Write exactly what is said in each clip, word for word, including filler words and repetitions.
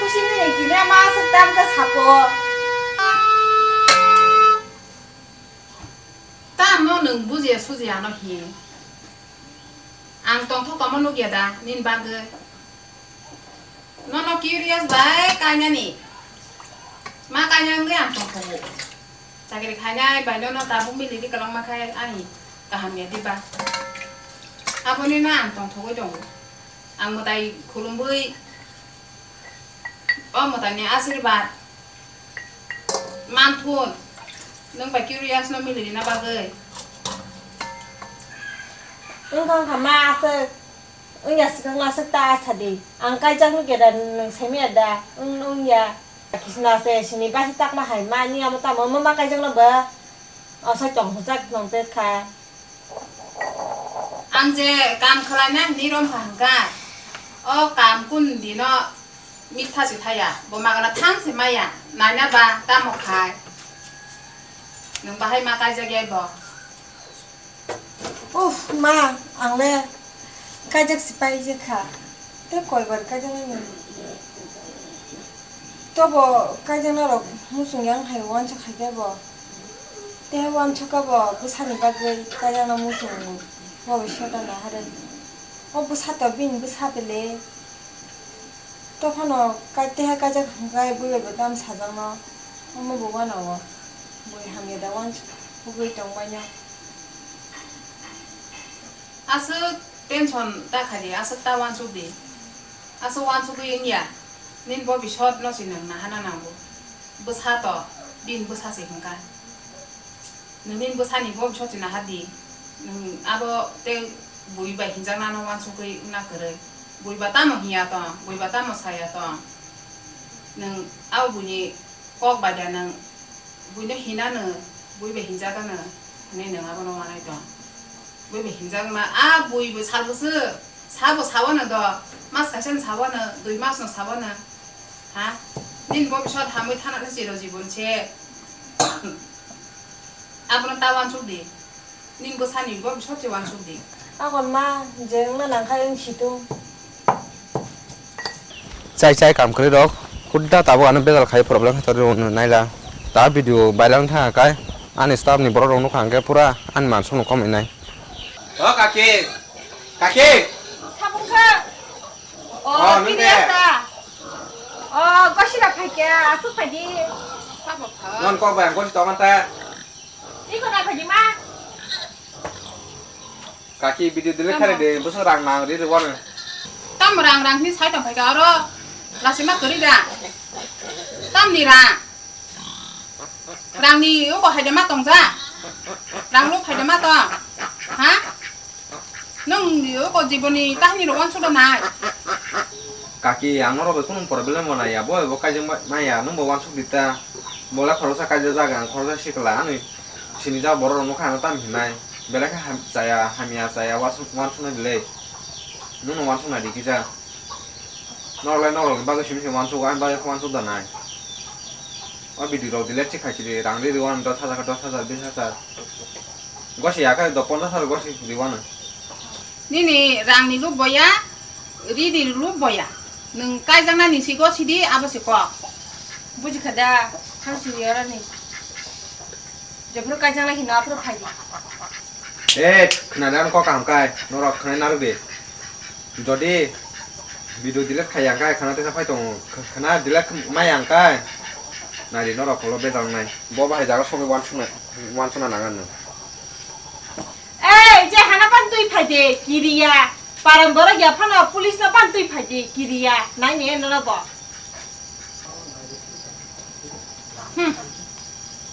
Sini ni kini ma aswk tam khe sapo. Tamo nwng bujiya sujiya no hi? Ang tongthok tongma nukya da nini bagwi? Nono curious bai kainani. Ma kaina wngwi ang tongthogo. Chakri khainai bai nono tabuk miliri kwlangma khai ani kaham ya diba? Aboni no ang tongthogwi tongo. Ang mwtai khulumwi o mwtaini asirwad manthun nwng bai curious no milirina bagwi. Wngkha wngkha ma aswk. Wngya swkang aswk ta sadi. Ang kaijak no keda nwng saimaya da. Wng wngya. Kisna se sini basi takma hai ma ni amo tamo ma ma kaijak no ba. O sai tong hwnjak nong te kha. Ang je kam khwlaina hinwi rom kha hwnkha. O kam kun dino mitha se thaya. Bo magana thang se maya. Naina ba tamo khai. Nwng bahai ma kaijak yai bo. Uff, ma, ang le kaijak se pai je kha. Te koibar kaijak nai. Tobo kaijak norok muchung yang hai uansuk hai khe bo. Te uansuk kha bo bwsani bagwi kaijakno muchung bo bai sota nahare. O bwsa to bini bwsa bele. To phano kai-, teha kaijak hwnkhe bui bai bo tamo sajakno. Omo bo uanao. Bui hamya da uansuk bui tongbaino. Aswk tension ta kha di, aswk ta uansuk di. Aswk uansugwi wngya. Nini bobisot no se nwng nahana nango. Bwsa to, bini bwsa se hwnkha. Nwng nini bwsani bobisot se naha di. Nwng abo tei bui bai hinjaknano uansugwi wngna kwrwi. Bui ba tamo hinya tong, bui ba tamo saya tong. Nwng abo buini kok bai da nwng buino hinano, bui bai hinjagano, hinwi nwng abono uanai tong. Bui bai hinjakma, a bui bo sal bwswk, sabo sawano do, mas kaisa no sawano, dui mas no sawano. Ha? Nini bobisot hamwi thana khe chiro jibon se. Abono ta uansuk di. Nini bwsani bobisot se uansuk di. Akon ma, je wngna nangkha wng situng. Chai chai kam kwrwi rok, hudda tabuk ano bejal khai problem khe torwi rw naila. Ta video bailang thang kai, ani staff ni borok rok nukha hwnkhe pura ani mansukno komwi nai. O kaki, kaki. Sabung kha. O, oh, nung kini de. Asa. O, gosi da phai kya, asuk phai di. Sabung kha. Non kok bai ang gosi tongan ta. Iko na phai di ma. Kaki video delete khare de, busu rang nang ri ri wan. Tam rang rang ni sai tong phai ka oro. Lasi ma kari da. Tam ni rang. Rangni uko haida ma tongja? Rang rok haida ma tong? Ha? Nwng ni uko jiboni kahini rok uansuk da nai? Kaki, ang norok bai kunu problem bo nai ya, bo bai bo kaijak ma-, maya, nwng bo uansuk di ta. Bo le khoroksa kaijak jaga, ang khoroksa sikla, ani sini jak borok rok nukha ano tam hinai. Belai khe ham-, chaya, hamya chaya, uansuk, uansuk nai belai. Nwng no uansuk nai di kisa. Norok lai norok ni bagwi simi se uansuk, ani bagwi khe uansuk da nai. O video rok delete se khai sidi, rang ri rw ano dos hajar khe dos hajar, bis hajar. Gosi ya khe do ponchash hajar gosi rw ano. Nini rang ni lob boya, ri ni lob boya. Nwng kaijaknani si gosi di, abo se kok. Buji kha da, thang sini orani. Jephuru kaijaknai hino aphuru phai di. Eh, khna da, ano kok kaham kai, norok khnai narwk di. Jodi video delete khai yang khe khana tesa phai tongo, kh-, khana delete kh-, ma yang khe nari norok kholo bejal nai. Bo bahai jaga sogwi uansukna, uansukna nangan no. Ei, je hana pan twi phai de, kiriya. Paran borok ya phano police no pan twi phai de, kiriya. Nai ni eno no bo. Hmm.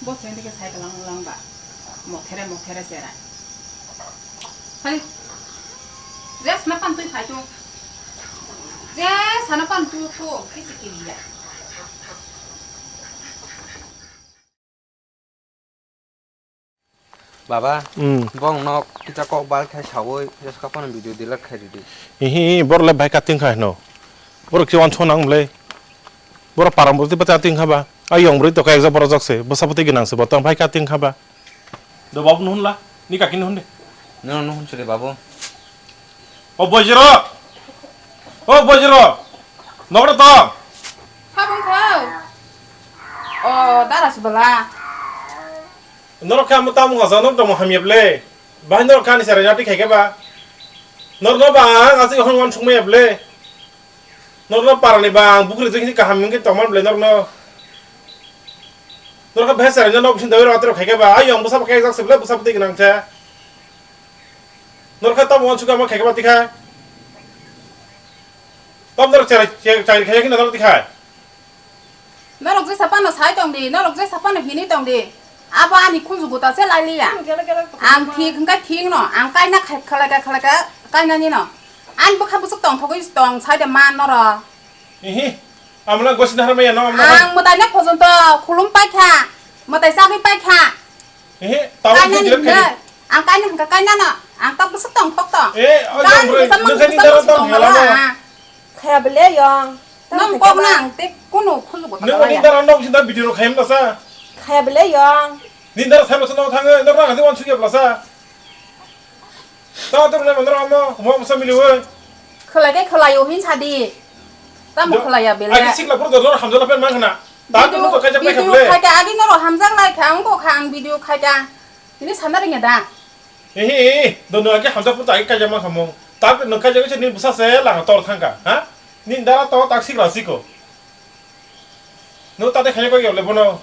Bo sende ke sai kalang lang ba. Mothere, mothere sera. Hai. Dress na pan twi phai tu. Dress na pan tu tu. Kisi kiriya. Baba, hmm, bong nok kisa kok bal khai sawi, jeska phano video delete khai ridi. Hihi, borok le bai kating khai no. Borok kisa uansuk nang mle. Borok param borok tiba kating kha ba. Ayong borok to kayakjak borok jak se. Bwsa bwtwi gwnang se bo tong bai kating kha ba. Do babu nuhun la, ni kaki nuhun de. Nono nuhun suri babu. O bojro. O bojro. Nokra to. O, dara sibala. Norok khe amo tamo ngajak norok tongmo hamya ble. Bahai norok khe ani cherai nati khaikhe ba. Norokno ba ang aswk hwn uansukmaya ble. Norokno parani ba ang bukri twi kaham wngkhe tongma ble norokno. Norok khe bahai cherai nok bising dawi rok atrok khaikhe ba. Ayong bwsa bo khe jak se ble bwsa bwtwi gwnang khe. Norok khe tamo uansukha ma khaikhe ba tikha. Tamo norok cherai cherai khaikhe norok tikha. Norok jesa phano sai tong di, norok jesa phano hini tong di. Abo ani khunju guta se lai liya. Ang thik hwnkhe thik no, ang kaina khai-, khlai ka khlai ka kaina ni no. Ani bwkha bwswk tong thogwi tong sai de man norok. Ihi, amla gosi nahar maya no amla. Ang mwtai no phojon to khulum pai kha, mwtai chagwi pai kha. Ehe, tamo kaina ni delete khaidi. Ang kaina hwnkha kaina no. Ang tok bwswk tong thok tong. Eh, o jang bwrwi, nung khe nini dara tong hela no. Khaya bele yong. Nong kok nang te kono khulu bo. Nung ni dara no bisinda video rok khaim basa. Khaya bele yong. Ni dara sai basa no thango, no rang ase wan suya basa. Ta to le mandra mo, mo basa mili we. Khlai ke khlai yo hin sadi. Tamo khlai ya bele. Agi sikla pur do hamjala pen mang na. Ta to no to kaja pai kha bele. Video khai ka agi no ro hamjak lai kha, ang ko kha ang video khai ka. Ini sana ring ya da. Ehe, dono age hamjak puta age kaijak ma khamung. Tak no kaijak se ni bwsa se lama tor thangka, ha? Ni dara to tak sikla siko. No tate khaya ko yole bono.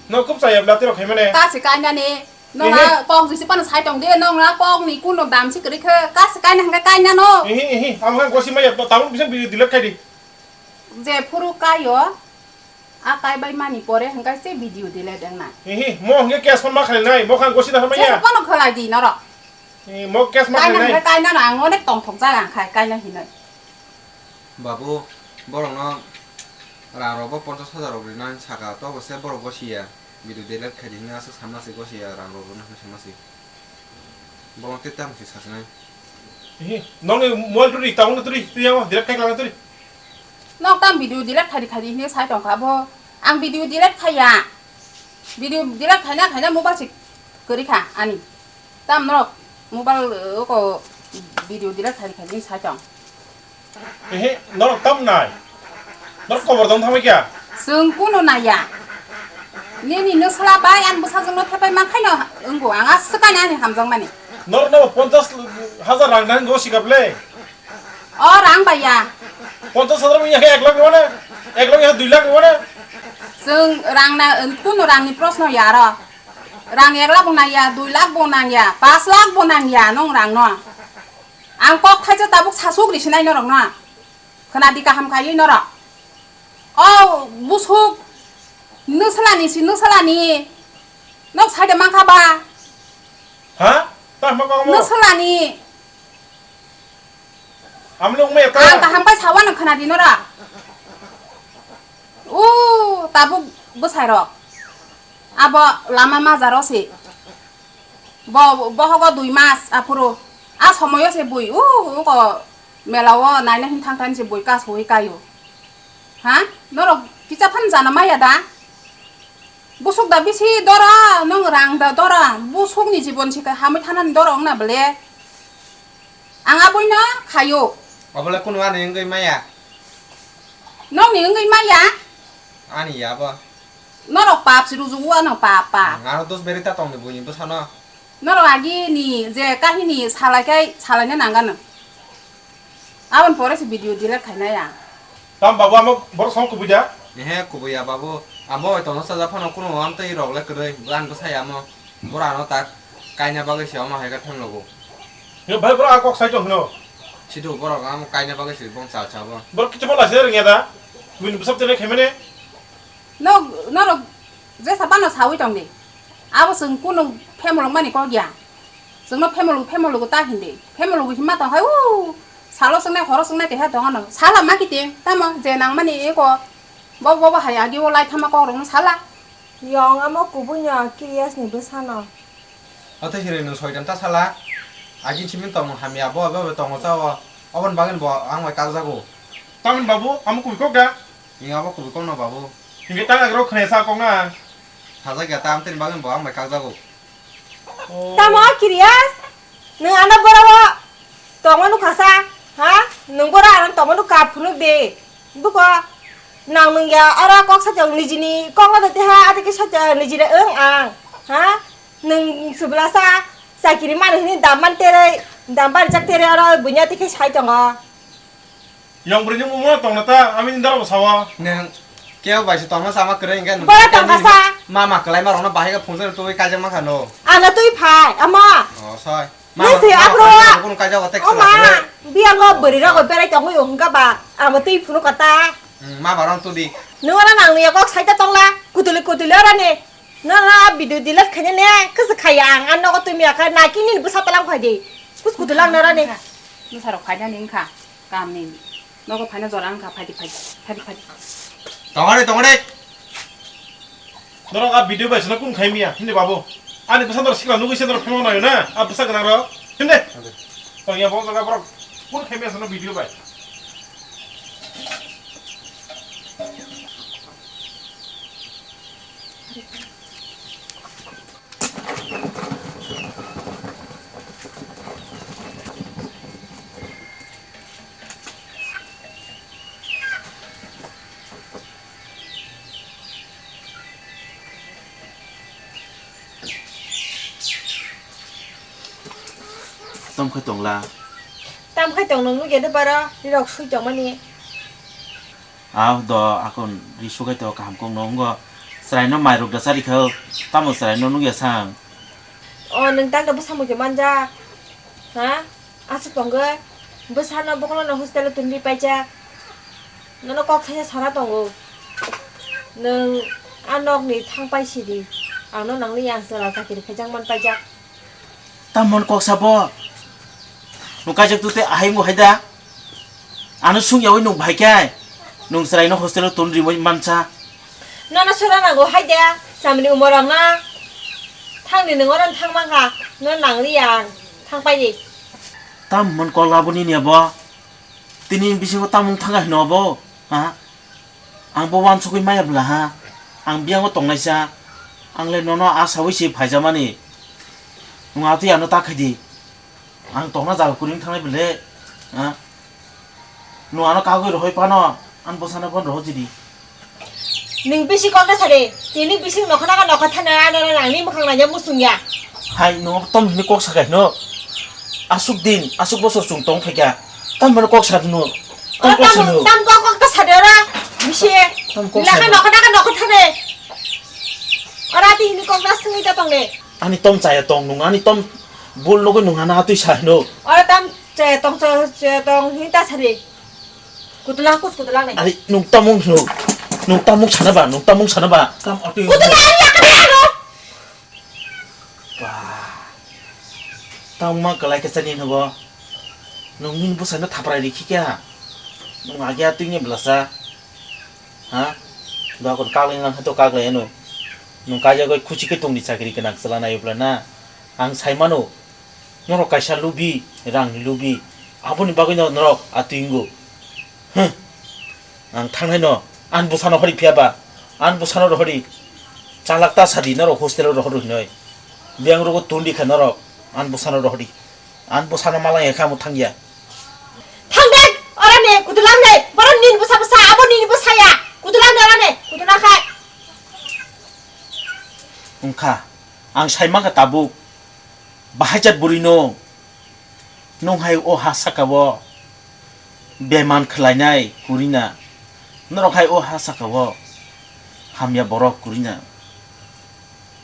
No kup chaya bla tiro khaimane. Kasi kaina ni. No na kok jisi pan sai tong de, no na kok ni kun no dam si kri khe. Kasi kaina hangka kaina no. Ehe, ehe, am hang gosi maya to tabuk bisa video delete khai di. Je phuru kayo. A kaibai mani pore hwnkhe se video delete wngna. Hihi, mo hwnkhe case phone ma khlainai, mo khan gosi da hamya. Case phone khlai di norok. Hi, mo case ma khlainai. Kaina hwnkhe kaina no ang onek tongthok jaga khai kaina hinoi. Babu, borokno rang rok bo ponchas hajar rok rinani saka, tobo se borok gosi ya, video delete khai di hinwi aswk samna se gosi ya, rang rok rwna hinwi samna se. Bo tei tamo se sasinai. Hihi, nokni mobile turi, tabukno turi, twi yango, delete khai klangna turi. Nok tam video delete khai di khai di hinwi sai tongkha bo. Ang video delete khaiya. Video delete khaina khaina mobile se kwrwi kha ani. Tam norok mobile, uh, ko video delete khai di khai di sai tong. Ehe, norok tam nai. Norok kobor dong thangbai kya? Chwng kunu naiya. Nini nwsla bai ang bwsajwkno thepai man khaino wngbo, ang aswk ani ani hamjakmani. Norokno ponchas hajar rang nang go sikap le. O rang bai ya. Ponchas hajar wngya khe ek lakh rwna, ek lakh ya dui lakh rwna. Chwng rang na, kunu rangni proshno ya aro. Rang ek lakh bo nang ya, dui lakh bo nang ya, pas lakh bo nang ya nong rangno. Ang kok thaisa tabuk sasuk risinai norokno. Khwnadi kaham khaiwi norok. O busuk nwslani si nwslani. Nok saida mankha ba? Ha? Ta ma kok mo? Nwslani. Amle ungma eta. Ang kaham kai sawa nang khwnadi norok. O tabuk bwsai rok. Abo lama majaro se. Bo, bohogo dui mas aphuru. A somoyo se bui, u, uko melao naina hin thang thang se bui kasui kaio. Ha? Norok kisa phan jana maya da? Busuk da bisi dora, nong rang da dora. Busuk ni jibon si hamui thanani dora ongna bele. Ang aboino khaio. Obole kunu ani wngwi maya? Nokni wngwi maya? Ani ya bo. Norok pap si rujugo ano pap, pap. Ang aro dos berita tongni buini bwsano. Norok agi ni je kahini salai kai salaina nangano. Aboni pore se video delete khainai ang. Tam babu amo borok song kubui da? Ehe, kubui ya babu. Amo oi tono saja phano kuno am tei rok le kwrwi. Bo ang bwsai amo. Bora ano tak kaina bagwi se omo hai khe thang logo. Yo bhai bora kok sai tong hino. Sidu borok amo kaina bagwi se bong chal chabo. Borok kichimo laisina rwngya da? Buini bwsap tene khaimani? No, norok jesa bano sawi tong di. Abo chwng kunu phemulok mani kok ya. Chwngno phemulok, phemulok ta hindi. Phemulok hima tong hai u. Salo chwngnai, horo chwngnai keha tong ano. Sala ma kiting, tamo je nang mani eko. Bo, bo, bo hai agi o lai thama kok rokno sala. Yong amo kubui no Kiriyas ni bwsano. Ote siri nwng soitan ta sala. Agin simin tong hamya bo, bo, bo tongo chao. Obon bagin bo ang bai kakjago. Tamoni babu, amo kubui kok da? Ing abo kubui kok no babu. Hingke tang agro khne sa kok na. Sajak ya tam tin bagin bo ang bai kakjago. Oh. Tamo Kiriyas? Nwng ano boro o tongo nukha sa? Ha? Nwng boro ano tongo nukha phunuk de. Buko. Nang nung ya, oro kok sa chong nijini, kok no te ha, ate ke sa chong nijini, eng ang. Ha? Nung subla sa, sakiri mani hini dam man tere, dam bar jak tere oro bunya te ke sai tongo. Yang beri nyung umur tong nata, amin dara basawa. Neng, kaya bai se tong nasa ama kere enggak. Bora tong kasa. Mama kelai ma rona bahai ka phone sa tu kajang ma khano. Ana tui phai, ama. Oh, soi. Nang se abro. Kun kaja ko tek. O ma, biang go beri rogo berai tong yo hingga ba. Amo tei phunu kata. Hmm, ma baron tu di. Nung ora nang ya kok saita tongla. Kutuli kutuli ora ne. No no video delete khaina ne. Kasa khaya ang an nogo tumi akha na kini busa talang khadi. Kus kutulang nora ne. Nusarok phaina ning kha. Kam ni. Nogo phaina jora ang kha phadi phadi. Phadi phadi. Tongare tongare. Norok a video bai sano kun khai miya, hindi babu. Ani bwsa norok sikla nugui se norok phano nayo na, a bwsa gwnang rok. Hindi. Tong ya bo jaga borok kun khai miya sano video bai. Tom khai tongla. Tam khai tong nung nugya de bara, rirok sui tongmani. Aw do akon ri sugai to kaham kong no wnggo. Chwraino mai rok da chari kho, tamo chwraino nugya sang. O nwng tak da bwsa mui khe manjak. Ha? Aswk tongkhe bwsano bokhorokno hostel o twnwi paijak. Nono kok thaisa sana tongo. Nwng a nokni thang pai sidi. Ang no nangni yang chwla chakiri khaijak man paijak. Tamon kok sabo. Nwng kaijak tute ahai wngwi hai da. Ano sung yawi nwng bahai khe. Nwng chwraino hostel o ton rimwi mansa. Nono sura nango hai de, chamni umorok na. Thangni nwng oro thang mankha, no nangliya ang. Thang pai di. Tamon kok laboni ni abo. Tini bisingo tamung thanga hino abo. Ha? Ang bo wansugwi maya bwla ha. Ang biyango tongnaisa. Ang le nono asawi se phaijamani. Nwng atwi ano ta khaidi. Ang tongna jaga kwrwng thangnai bwle. Ha? Nwng ano kagwi rohoi phano, ang bwsano phone rohor jidi. Nwng bisi kok da sade, tini bisi nokha naga nokha thana ano nangni mwkhang naija muchung ya. Hai, nwng tom hini kok sakai no. Asuk din, asuk bosor chung tong phaikha. Tam mano kok sadu no. Tam kok sadu. Tam kok kok da sade ora. Bisi. Tam kok sadu. Nokha naga nokha thane. Ora ti hini kok da sungwi da tongne. Ani tom chaya tong nwng, ani tom bul nugwi nwng hana atwi sai no. Ora tam chaya tong, chaya tong hini ta sade. Kutulang kus kutulang ni. Ari nwng tamung sunu. Nwng tamung sana ba, nwng tamung sana ba. Tam ati. Kutulang ya kata ano. Wah. Tamung ma kalai kesa ni nobo. Nwng min bu sana thaprai ri khikya. Nwng agya tu ni belasa. Ha? Dua kon kaglai nang hato kaglai ano. Nwng kaja goi khuchi ke tong ni chakri ke nak chala na yubla na. Ang sai mano. Norok kaisa lubi, rangni lubi. Aboni bagwino norok atwi wngo. Huh. Ang thangnaino, ani bwsano rohori phiya ba, ani bwsano rohori. Chalak ta sadi norok hostel o rohor hinoi. Biyang rogo tun di kha norok, ani bwsano rohori. Ani bwsano malang ya kha amo thangya. Thang de, ora ne, kutulang ne, boron nini bwsa bwsa, abo nini bwsa ya. Kutulang ne, ora ne, kutuna khai. Wngkha, ang sai mankha tabuk. Bahai jat bwrwi no, nwng hai o ha saka o beman khlainai kwrwina, norok hai o ha saka o hamya borok kwrwina,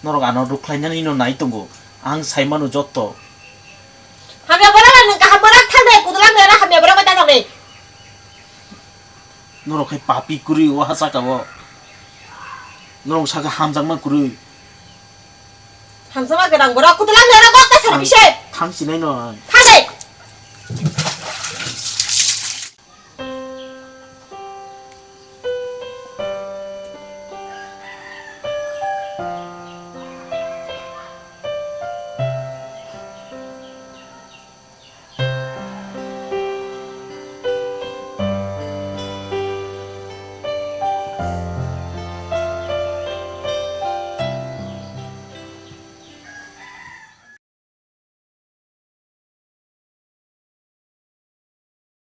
norok ano rwkhlainani no nai tongo, ang sai mano jotto. Hamya borok nwng kaham borok thang de, kudulang de, hamya borok bai ta thang de. Norok hai papi kwrwi o ha saka o. Norok saka hamjakma kwrwi. Hamjakma gwnang borok, kudulang de, oro kok ta sari bise. Thang sinai no.